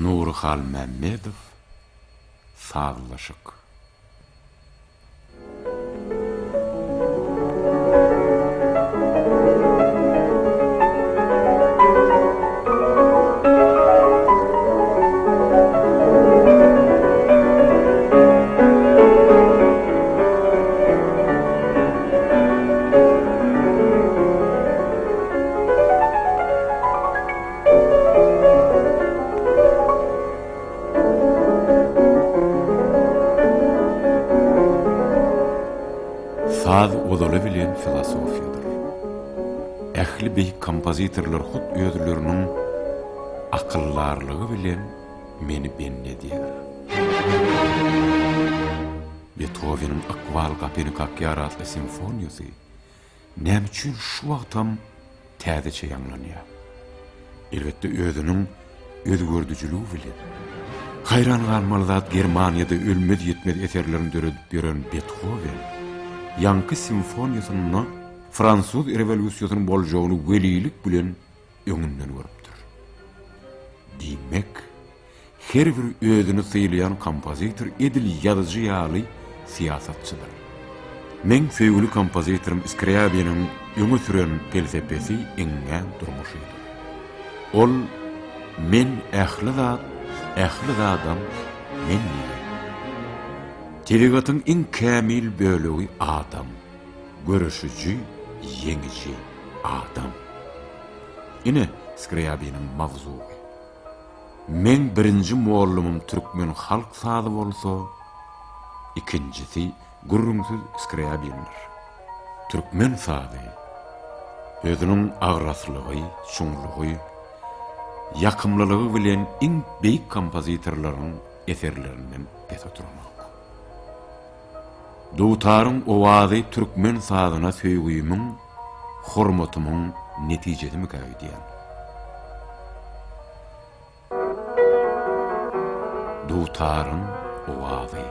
Nury Halmämmedow, Sazlaşyk. Saz ozaly bilen filosofiýadyr. Ähli beýik kompozitorlar hut özleriniň akyldarlygy bilen meni bendi edýär. Bethoweniň Ykbal gapyny kakýar atly simfoniýasy näme üçin şu wagtam täzeçe ýaňlanýar? Elbetde özüniň özgerdijiligi bilen. Haýran galmaly zat Germaniýada ölmez-ýitmez eserlerini döredip ýören Bethowen ýaňky simfoniýasynda fransuz rewolýusiýasynyň boljagyny welilik bilen öňünden görüpdir. Diýmek, her bir özüni sylaýan kompozitor edil ýazyjy ýaly syýasatçydyr. Meň söýgüli kompozitorym Skrýabiniň öňe süren pelsepesi iňňän durmuşydyr. Ol Men ähli zat, ähli zadam men diýýär. Tebigatyň iň kämil bölegi adam, göreşiji, ýeňiji adam. Ine, Skrýabiniň mawzugy. Meň birinji mollumym türkmen halk sazy bolsa, ikinjisi gürrüňsiz Skrýabindir. Türkmen sazy özüniň agraslygy, çuňlugy, ýakymlylygy bilen iň beýik kompozitorlaryň eserlerinden pes oturanok. Dutaryň owazy türkmen sazyna söýgimiň, hormatymyň netijesimikä öýdýän. Dutaryň owazy.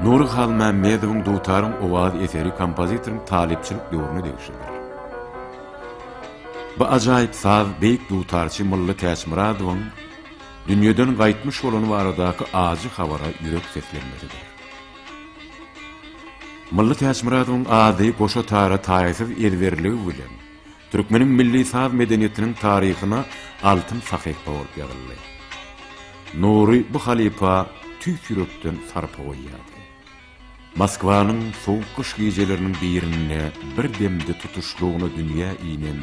Nury Halmämmedowyň Dutaryň owazy eseri kompozitoryň talypçylyk döwrüne degişlidir. Bu ajaýyp saz beýik dutarçy Mylly Täçmyradowyň dünýeden gaýtmyş bolany baradaky ajy habara ýürek seslenmesidir. Mylly Täçmyradowyň ady goşa tara taýsyz ezberligi bilen türkmeniň milli saz medeniýetiniň taryhyna altyn sahypa bolup ýazyldy. Nury bu halypa tüýs ýürekden sarpa goýýardy. Moskwanyň sowuk gyş gijeleriniň birinde bir demde tutuşlygyna dünýä inen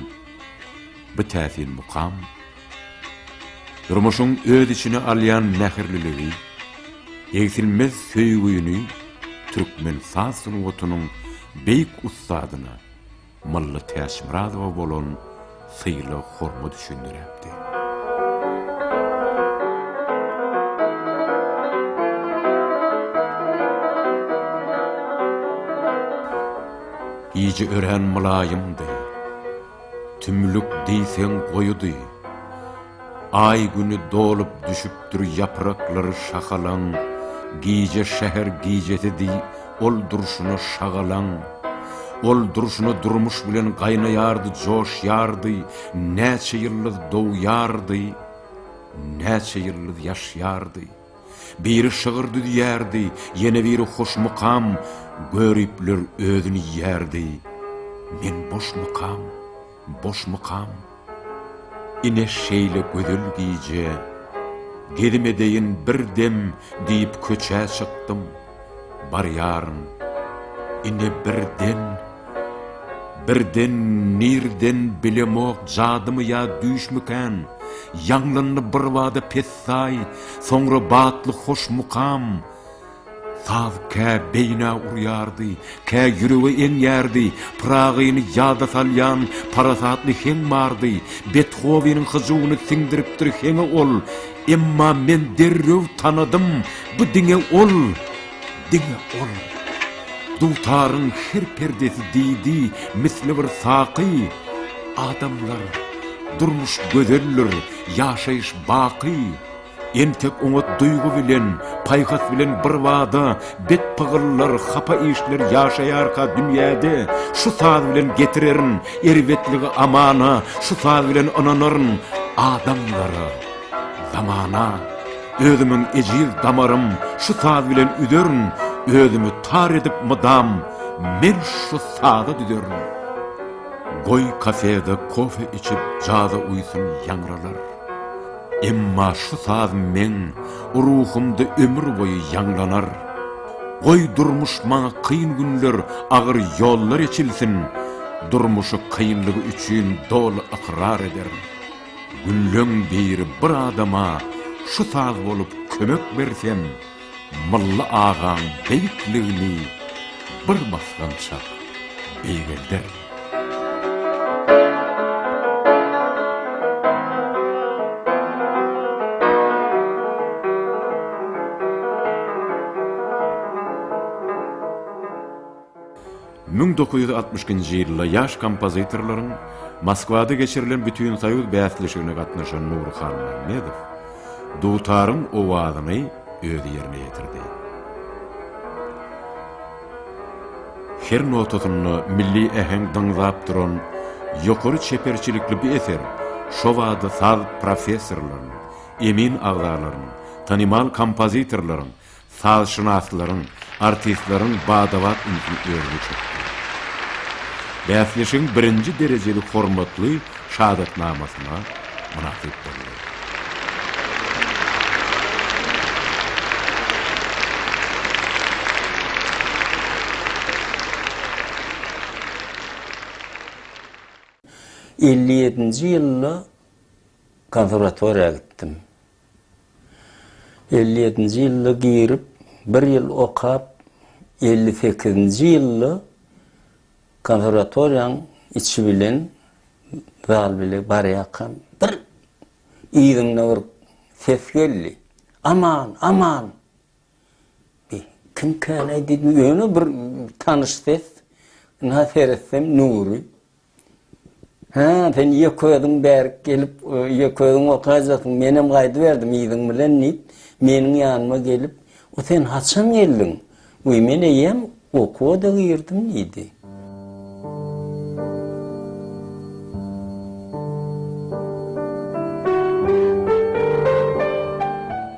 bu täsin mukam, durmuşyň öz içine alýan mähirliligi, egsilmez söýgüni türkmen saz sungatynyň beýik ussadyna Mylly Täçmyradowa bolan sylag-hormat üçin döräpdi. Gije örän mylaýymdy. Tümlük diýseň goýudy. Aý-güni dolup düşüpdir ýapraklary şahalaň, Gije şäher gijesidi, ol durşuna şagalaň. Ol durşuna durmuş bilen gaýnaýardy, joşýardy, Näçe ýyldyz dogýardy, näçe ýyldyz ýaşýardy. Biri şygyr düzýärdi, ýene biri hoşmukam, Göripler özüni iýýärdi, men boşmukam, boşmukam? Ine şeýle gözel gije, gezim edeýin bir dem diýip köçä çykdym. Barýaryn. Ine birden, birden nirden bilemok jadymy ýa düýşmükän, ýaňlandy birbada pessaý, soňra batly hoş mukam. Saz kä beýnä urýardy, kä ýürege eňýärdi, Pyragyny ýada salýan parasatly heň bardy, Bethoweniň hyjuwyny siňdiripdir heňe ol, Emma men derrew tanadym, bu diňe ol, diňe ol. Dutaryň her perdesi diýdi, misli bir saky, Adamlar, durmuş gözeldir, ýaşaýyş baky. Entek oňat duýgy bilen, paýhas bilen birbada bet pygyllar, hapa işler ýaşaýarka dünýäde, şu saz bilen getirerin erbetligi amana, şu saz bilen ynanaryn adamlara, zamana. Özümiň ejiz damarym şu saz bilen üzerin, özümi tar edip mydam men şu saza düzerin. Goý kafede kofe içip jaza uýsun ýaňralar. Emma şu saz meň ruhumda ömür boýy ýaňlanar. Goý durmuş maňa kyn günler, agyr ýollar eçilsin, durmuşy kynlygy üçin doly ykrar ederin. Günleň biri bir adama şu saz bolup kömek bersem, Mylly agaň beýikligini bir basgançak beýgelder. 1962-nji ýylda ýaş kompozitorlaryň Moskwada geçirilen Bütinsoýuz bäsleşigine gatnaşan Nury Halmämmedow dutaryň owazyny özi ýerine ýetirdi. Her notasynda milli äheň dyňzap duran ýokary çeperçilikli bu eser şobada saz professorlarynyň, emin agzalarynyň, tanymal kompozitorlaryň, sazşynaslaryň, artistleriň bada-bat ünsüni özüne çekdi. Bäsleşigiň birinji derejeli hormatly şahadatnamasyna mynasyp boldy. 57-nji ýylda konserwatoriýa gitdim. 57-nji ýylda girip, bir ýyl okap, 58-nji ýylda konserwatoriýaň içi bilen zal bile barýarkam bir yzymda bir ses geldi. Aman, aman! Bi, kimkälaý diýdim, ýöne bir tanyş ses. Ynha seretsem Nury. Hä, sen ýeke özüň bärik gelip, ýeke özüň okaýjaksyň, menem gaýdyberdim yzyň bilen diýip, meniň ýanyma gelip, O sen haçan geldiň? Wiý, men eýýäm okuwa-da girdim diýdi.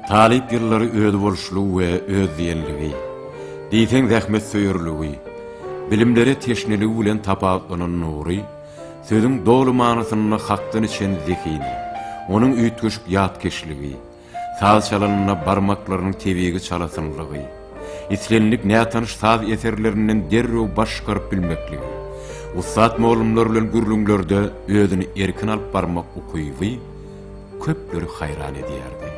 Talyp ýyllary özboluşlygy we özdiýenligi, diýseň zähmetsöýerligi, bilimlere teşneligi bilen tapawutlanan Nury, sözüň doly manysynda hakdan içen zehini, onuň üýtgeşik ýatkeşligi, Saz çalanynda barmaklarynyň tebigy çalasynlygy, islendik nätanyş saz eserlerinden derrew baş çykaryp bilmekligi, ussat mugallymlar bilen gürrüňlerde özüni erkin alyp barmak ukyby köpleri haýran edýärdi.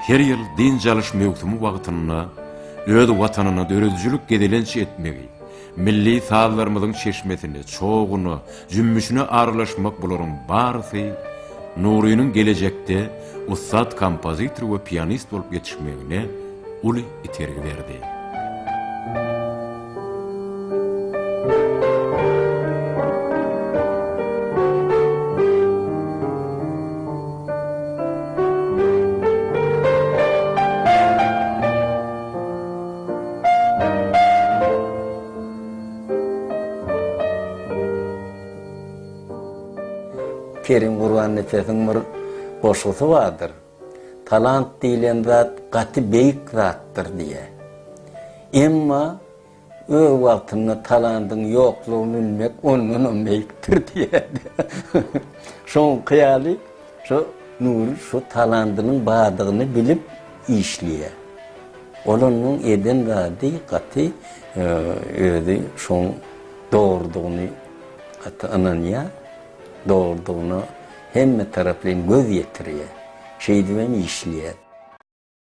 Her ýyl dynç alyş möwsümi wagtynda öz Watanyna döredijilik gezelenç etmegi, milli sazlarymyzyň çeşmesine, çoguna, jümmüşine aralaşmak bularyň barysy Nurynyň gelejekde ussat kompozitor we pianist bolup ýetişmegine uly itergi berdi. Kerim Gurbannepesiň bir goşgusy bardyr. Talant diýlen zat gaty beýik zatdyr diýýär. Emma öz wagtynda talandyň ýoklugyny bilmek ondanam beýikdir diýýär. Şoňky ýaly şo Nury şo talandynyň bardygyny bilip işleýär. Ol onuň eden zady gaty özi şoň dogrudygyny gaty ynanýar. Dogrudygyna hemme taraplaýyn göz ýetirýär. Şeýdibem işleýär.